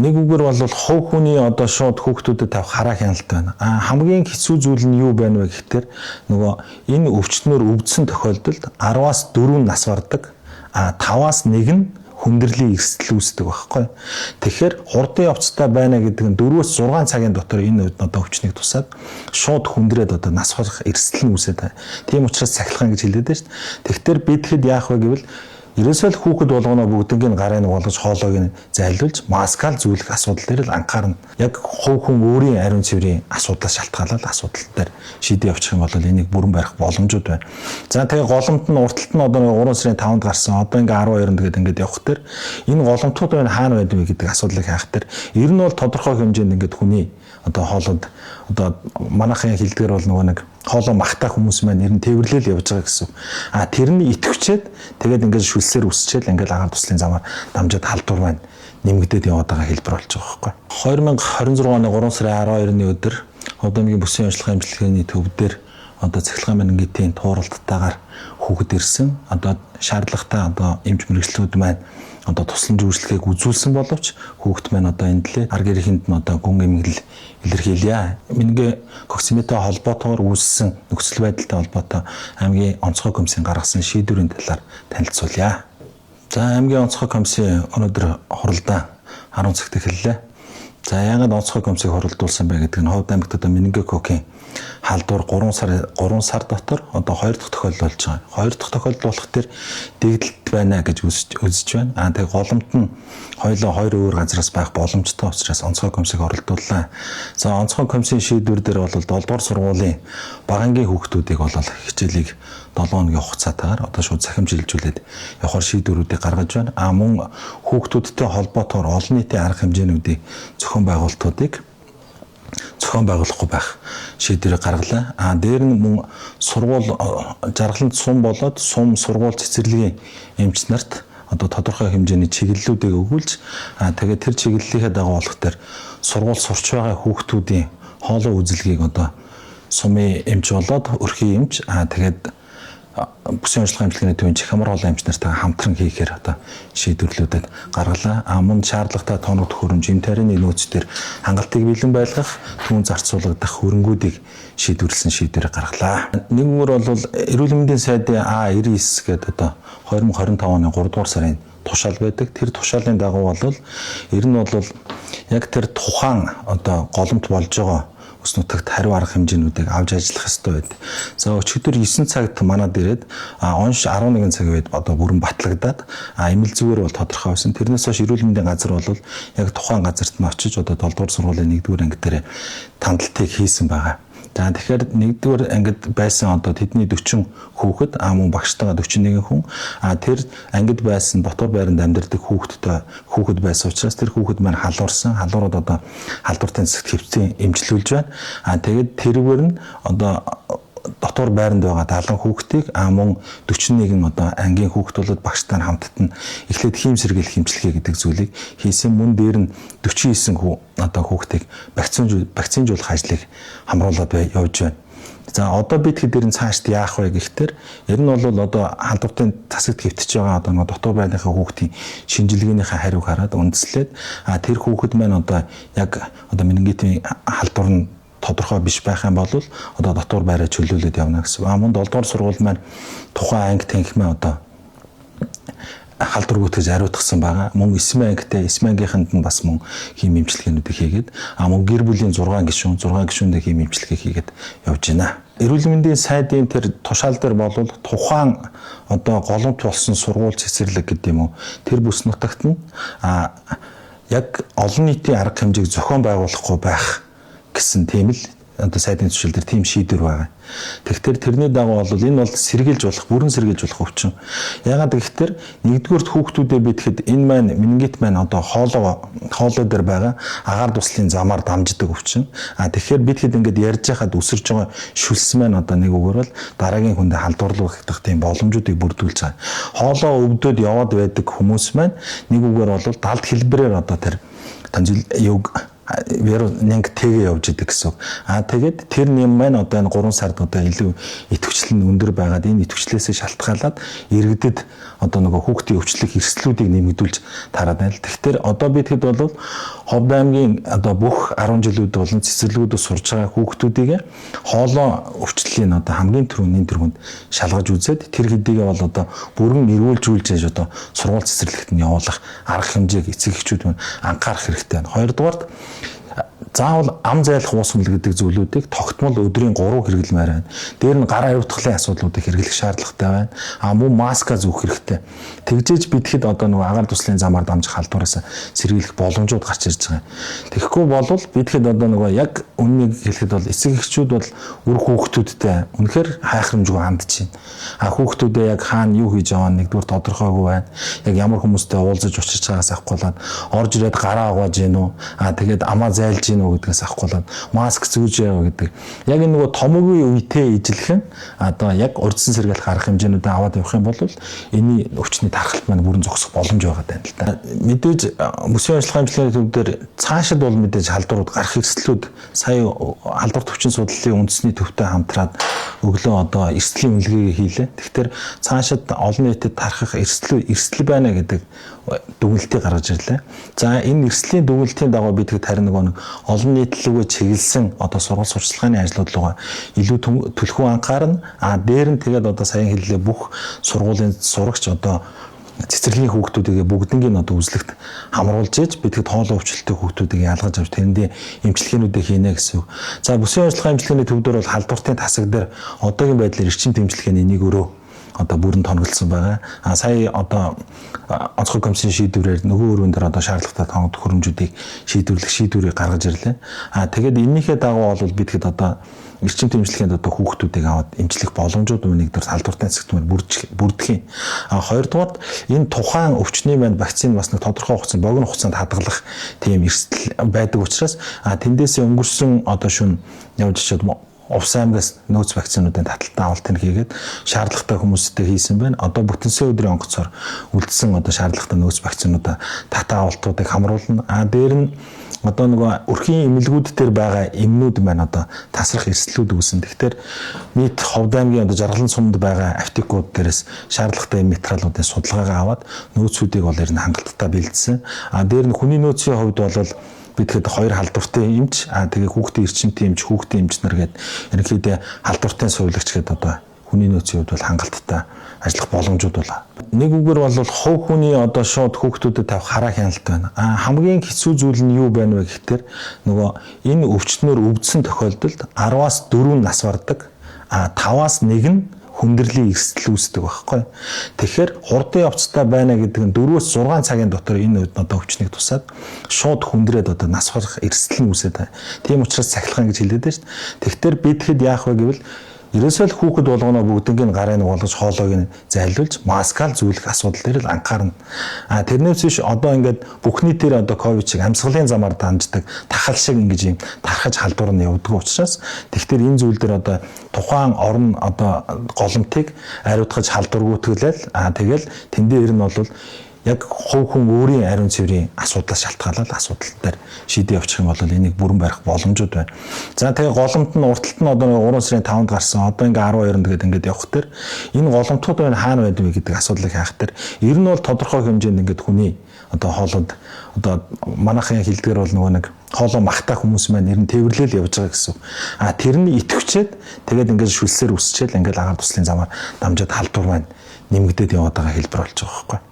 Нэг үгээр бол хувь хүний одоо шууд хүүхдүүдэд тавих хараа хяналт байна. А хамгийн хэцүү зүйл нь юу байна вэ гэхээр нөгөө энэ өвчтнөр өвдсөн тохиолдолд 10-аас 4 нас бардаг. А 5-аас 1 нь хүндрэлийн эрсдэл үүсдэг байхгүй. Тэгэхээр хурдан явцтай байна гэдэг нь 4-6 цагийн дотор энэ одоо өвчнийг тусаад шууд хүндрээд одоо нас барах эрсдэл нь үүсээд байна. Тийм учраас цахилгаан гэж хэлээд байна шүү дээ. Тэгэхээр бид хэд яах вэ гэвэл ерөөсөө л хүүхэд болгоно бүгднийг гарын болгож хоолойг нь зайлуулж маскал зүүлэх асуудал дээр л анхаарна. Яг хувь хүн өөрийн ариун цэврийн асуудлаас шалтгаалаад асуудал дээр шийдээ явуучих юм бол энийг бүрэн барих боломжууд байна. За тэгээ голомт нь урталт нь одоо 3 сарын 5-нд гарсан. Одоо ингээ 12-нд гээд ингээд явах дээр энэ голомтууд байна хаана байдаг вэ гэдэг асуудлыг хайх дээр ер нь бол тодорхой хэмжээнд ингээд хүний одоо хоолойд одоо манайхын хэлдгээр бол нөгөө нэг хоолой махтай хүмүүс маань ер нь тээвэрлэл явж байгаа гэсэн. А тэр нь итгэвчээд тэгээд ингээд шүлсээр үсчээл ингээд агаар туслын замаар дамжаад халдвар маань нэмэгдээд яваад байгаа хэлбэр болж байгаа байхгүй. 2026 оны 3 сарын 12-ны өдөр Ховд аймгийн бүсийн онцлог эмчилгээний төв дээр одоо цахилгаан менингитийн тууралттайгаар хүүхэд ирсэн. Одоо шаардлагатай одоо эмч мэргэжлүүд маань одоо тусламж үйлчилгээг үзүүлсэн боловч хүүхэд маань одоо энэ дэлээ ар гэрээхэнд нь одоо гүн эмгэлэл илэрхийлье. Менингококцемитой холбоотойгоор үүссэн нөхцөл байдалтай холбоотой аймгийн онцгой комиссийн гаргасан шийдвэрийн талаар танилцуулъя. За аймгийн онцгой комиссийн өнөөдөр хуралдаа 10 цагт эхэллээ. За яагаад онцгой комиссийг хуралдуулсан бэ гэдэг нь Ховд аймагт одоо менингококкийн халдвар 3 сар дотор одоо 2 дахь тохиолдол болж байгаа. 2 дахь тохиолдол болох тэр дэгдэлт байна гэж үзэж байна. Аа тэгээ голомт нь хоёулаа хоёр өөр газараас байх боломжтой учраас онцгой комиссийг оролдууллаа. За онцгой комиссийн шийдвэр дээр бол 7 дугаар сургуулийн бага ангийн хүүхдүүдийг бол хичээлийг 7 хоногийн хугацаатаагаар одоо шууд цахим шилжүүлээд явахар шийдвэрүүдийг гаргаж байна. А мөн хүүхдүүдтэй холбоотойгоор олон нийтийн арга хэмжээнүүдийг зохион байгуулалтуудыг зохион байгуулахгүй байх шийдвэрийг гаргалаа. А дээр нь мөн сургууль жаргалант сум болоод сум сургууль цэцэрлэгийн эмч нарт одоо тодорхой хэмжээний чиглэлүүдийг өгүүлж, а тэгээд тэр чиглэлийнхээ дагуу болох тэр сургууль сурч байгаа хүүхдүүдийн хоолой үзэлгийг одоо сумын эмч болоод өрхийн эмч, а тэгээд бүсийн онцлог эмчилгээний төвийн чихамар хоолой эмч нартайгаа хамтран хийхээр одоо шийдвэрлүүдэд гаргалаа. А мөн шаардлагатай тооног төхөөрөмж, эм тарианы нөөц дээр хангалтыг бэлэн байлгах, түүн зарцуулагдах хөрөнгүүдийг шийдвэрлсэн шийдвэрийг гаргалаа. Нэг үгээр бол эрүүл мэндийн сайдын А99 гэдэг одоо 2025 оны 3 дугаар сарын тушаал байдаг. Тэр тушаалын дагуу бол ер нь бол яг тэр тухайн одоо голомт болж байгаа ус нутагт хариу арга хэмжээнүүдийг авч ажиллах ёстой байд. За өчигдөр 9 цагт манад ирээд онш 11 цаг үед одоо бүрэн батлагдаад, эмэл зүгээр бол тодорхой байсан. Тэрнээс хойш эрүүл мэндийн газар бол яг тухайн газарт нь очиж одоо 7 дугаар сургуулийн 1-р анги дээр тандалтыг хийсэн байгаа. За тэгэхээр нэгдүгээр ангид байсан одоо тэдний 40 хүүхэд, а мөн багштайгаа 41 хүн, а тэр ангид байсан дотор байранд амьдардаг хүүхэдтэй хүүхэд байсан учраас тэр хүүхэд маань халуурсан. Халуурууд одоо халдвартын засагт хэвцэн эмчлүүлж байна. А тэгээд тэрүүгээр нь одоо дотор байранд байгаа 70 хүүхдийг, а мөн 41 одоо ангийн хүүхд болоод багштай хамтд нь эхлээд хийм сэргийлэх эмчилгээ гэдэг зүйлийг хийсэн. Мөн дээр нь 49 хүү одоо хүүхдийг вакцинжуулах ажлыг хамруулад явж байна. За одоо бид хэд дээр нь цаашд яах вэ гэхтэр ер нь бол одоо халдвартын засагт хэвтэж байгаа одоо нэг дотор байрныхаа хүүхдийн шинжилгээнийхээ хариуг хараад үндэслээд, а тэр хүүхэд маань одоо яг одоо менингитийн халдвар нь тодорхой биш байх юм бол одоо дотор байраа чөлөөлөд явна гэсэн. А мөн 7 дугаар сургууль маань тухайн анги танхимаа одоо халдвар гүтгэж ариутгсан байгаа. Мөн 9 ангитай 9 ангийнханд нь бас мөн хийм эмчилгээнүүдийг хийгээд, а мөн гэр бүлийн 6 гишүүн 6 гишүүндээ хийм эмчилгээ хийгээд явж байна. Эрүүл мэндийн сайдын тэр тушаал дээр бол тухайн одоо голомт болсон сургууль цэцэрлэг гэдэг юм уу, тэр бүс нутагт нь а яг олон нийтийн арга хэмжээг зохион байгуулахгүй байх гэсэн тийм л одоо сайдын зуршил дээр тийм шийдвэр байгаа. Тэгэхээр тэрний дагуу бол энэ бол сэргийлж болох, бүрэн сэргийлж болох өвчин. Яагаад гэхээр нэгдүгээрт хүүхдүүдээ бид хэд энэ маань менингит маань одоо хоолой дээр байгаа агаар дуслалын замаар дамждаг өвчин. А тэгэхээр бид хэд ингээд ярьж байхад үсэрж байгаа шүлс маань одоо нэг үгээр бол дараагийн хүндээ халдварлах тийм боломжуудыг бүрдүүлж байгаа. Хоолой өвдөд яваад байдаг хүмүүс маань нэг үгээр бол далд хэлбэрээр одоо тэр танзил юг вирус нянг тэгээ явж идэг гэсэн. А тэгээд тэр нэм маань одоо энэ 3 сард одоо илүү идэвхжил нь өндөр байгаад энэ идэвхжлээсээ шалтгаалаад иргэдэд одоо нөгөө хүүхдийн өвчлөх эрсдлүүдийг нэмэгдүүлж тараад байна л. Тэгэхээр одоо бид хэд бол Ховд аймгийн одоо бүх 10 жилүүд болон цэцэрлэгүүдэд сурж байгаа хүүхдүүдийг хоолой өвчлөлийн одоо хамгийн түрүүний тэргуунд шалгаж үзээд тэр хэдийгээ бол одоо бүрэн эргүүлжүүлж яаж одоо сургууль цэцэрлэгт нь явуулах арга хэмжээг эцэг эхчүүд мань анхаарах хэрэгтэй байна. Хоёрдугаарт заавал ам зайлах уусмал гэдэг зүйлүүдийг тогтмол өдрийн 3 хэрэглэмээр байна. Дээр нь гар авиртгалын асуудлуудыг хэрэглэх шаардлагатай байна. А мөн маска зүүх хэрэгтэй. Тэгжээж бидэхэд одоо нөгөө агаар туслын замаар дамжих халдвараас сэргийлэх боломжууд гарч ирж байгаа юм. Тэгэхгүй болвол бидэхэд одоо нөгөө яг үннийг хэлэхэд бол эцэг эхчүүд бол үр хүүхдүүдтэй үнэхээр хайхрамжгүй хандж байна. А хүүхдүүдээ яг хаана юу хийж байгаа нь нэгдүгээр тодорхойгүй байна. Яг ямар хүмүүстэй уулзаж учирч байгаагаас авахгүй болоод орж ирээд гараа угааж гин үү? А тэгээд амаа зайлж гин үү гэдгээс авахгүй болоод маск зүүж яа гэдэг. Яг энэ нөгөө томоогүй үетэй ижилхэн одоо яг урьдчилан сэргийлэх арга хэмжээнүүдээ аваад явах юм бол энэний өвчний тархалт маань бүрэн зогсох боломж байгаа даа л да. Мэдээж мөсийн ажиллагаа эмчилгээний төв дээр цаашид бол мэдээж халдварууд гарах эрсдлүүд сая халдвар төвчин судлалын үндэсний төвтэй хамтраад өглөө одоо эрсдлийн үнэлгээгээ хийлээ. Тэгэхээр цаашид олон нийтэд тархах эрсдэл байна гэдэг дүгнэлтийг гаргаж ирлээ. За энэ эрсдлийн дүгнэлтийн дагуу бид хэд харин нөгөө нэг олон нийтлэлгээ чиглэсэн одоо сургууль сурчлагын ажлууд руугаа илүү түлхүү анхаарна. А дээр нь тэгээд одоо саяхан хэллээ бүх сургуулийн сурагч одоо цэцэрлэгийн хүүхдүүдийг бүгднийг одоо үзлэгт хамруулж иж бид хэд хоолой өвчлөлттэй хүүхдүүдийг ялгаж авч тэрэндээ эмчилгээнүүдээ хийнэ гэсэн үг. За бүсийн ажиллагаа эмчилгээний төв дээр бол халдвартын тасаг дээр одоогийн байдлаар эрчим тэмцэлгээний нэг өрөө одоо бүрэн тоноглосон байгаа. А сая одоо онцгой комиссийн шийдвэрээр нөгөө өрөөн дээр одоо шаардлагатай төхөөрөмжүүдийг шийдвэрлэх шийдвэрийг гаргаж ирлээ. А тэгээд энэнийхээ дагуу бол бид хэд одоо эрчим тэмцэлгээнд одоо хүүхдүүдийг аваад эмчлэх боломжууд нэг дээр халдвартай цэгтмээр бүрдэх юм. А хоёрдугаарт энэ тухайн өвчний маань вакцин бас нэг тодорхой хугацаанд богино хугацаанд хадгалах тийм эрсдэл байдаг учраас а тэндээсээ өнгөрсөн одоо шүн явж очиод Увс аймгаас нөөц вакцинуудын таталтан авалтыг хийгээд шаардлагатай хүмүүстэй хийсэн байна. Одоо бүтэнсээ өдрийн онгоцоор үлдсэн одоо шаардлагатай нөөц вакцинуудаа татан авалтуудыг хамруулна. А дээр нь одоо нөгөө өрхийн эмнэлгүүд дээр байгаа эмнүүд маань одоо тасрах эрсдлүүд үүснэ. Тэгэхээр нийт Ховд аймгийн одоо Жаргалан сумд байгаа аптекууд дээрээс шаардлагатай эм материалуудын судалгаагаа аваад нөөцүүдийг бол ер нь хангалттай бэлдсэн. А дээр нь хүний нөөцийн хувьд бол бид хэд хоёр халдвартай эмч, а тэгээ хүүхдийн эрчимтэй эмч, хүүхдийн эмч нар гээд ерөнхийдөө халдвартай сувилагч гээд одоо хүний нөөцийн хувьд бол хангалттай ажиллах боломжууд бол. Нэг үгээр бол хувь хүний одоо шууд хүүхдүүдэд тавих хараа хяналт байна. А хамгийн хэцүү зүйл нь юу байна вэ гэхээр нөгөө энэ өвчтнөр өвдсөн тохиолдолд 10-аас 4 нас бардаг, а 5-аас 1 нь хүндрэлийн эрсдэл үүсдэг байхгүй. Тэгэхээр хурдан явцтай байна гэдэг нь 4-6 цагийн дотор энэ одоо өвчнийг тусаад шууд хүндрээд одоо нас барах эрсдэл нь үүсээд байна. Тийм учраас цахилгаан гэж хэлээд байна шүү дээ. Тэгэхээр бид хэд яах вэ гэвэл ерөөсөө л хүүхэд болгоно бүгднийг гарын угаалгаж хоолойг нь зайлуулж маскал зүүлэх асуудал дээр л анхаарна. А тэрнээс биш одоо ингээд бүх нийтээр одоо ковид шиг амьсгалын замаар дамждаг тахал шиг ингэж юм тархаж халдвар нь явдаг учраас тэгэхээр энэ зүйл дээр одоо тухайн орон одоо голомтыг ариутгаж халдваргүйтгэлэл а тэгэл тэндээ ер нь бол яг хувь хүн өөрийн ариун цэврийн асуудлаас шалтгаалаад асуудал дээр шийдээ явуучих юм бол энийг бүрэн барих боломжууд байна. За тэгээ голомт нь урталт нь одоо 3 сарын 5-нд гарсан. Одоо ингээ 12-нд гээд ингээд явах дээр энэ голомтууд байна хаана байдаг вэ гэдэг асуудлыг хайх дээр ер нь бол тодорхой хэмжээнд ингээд хүний одоо хоолойд одоо манайхын хэлдгээр бол нөгөө нэг хоолой махтай хүмүүс маань ер нь тээвэрлэл явж байгаа гэсэн. А тэр нь итгэвчээд тэгээд ингээд шүлсээр үсчээл ингээд агаар туслын замаар дамжаад халдвар маань нэмэгдээд яваад байгаа хэлбэр болж байгаа байхгүй.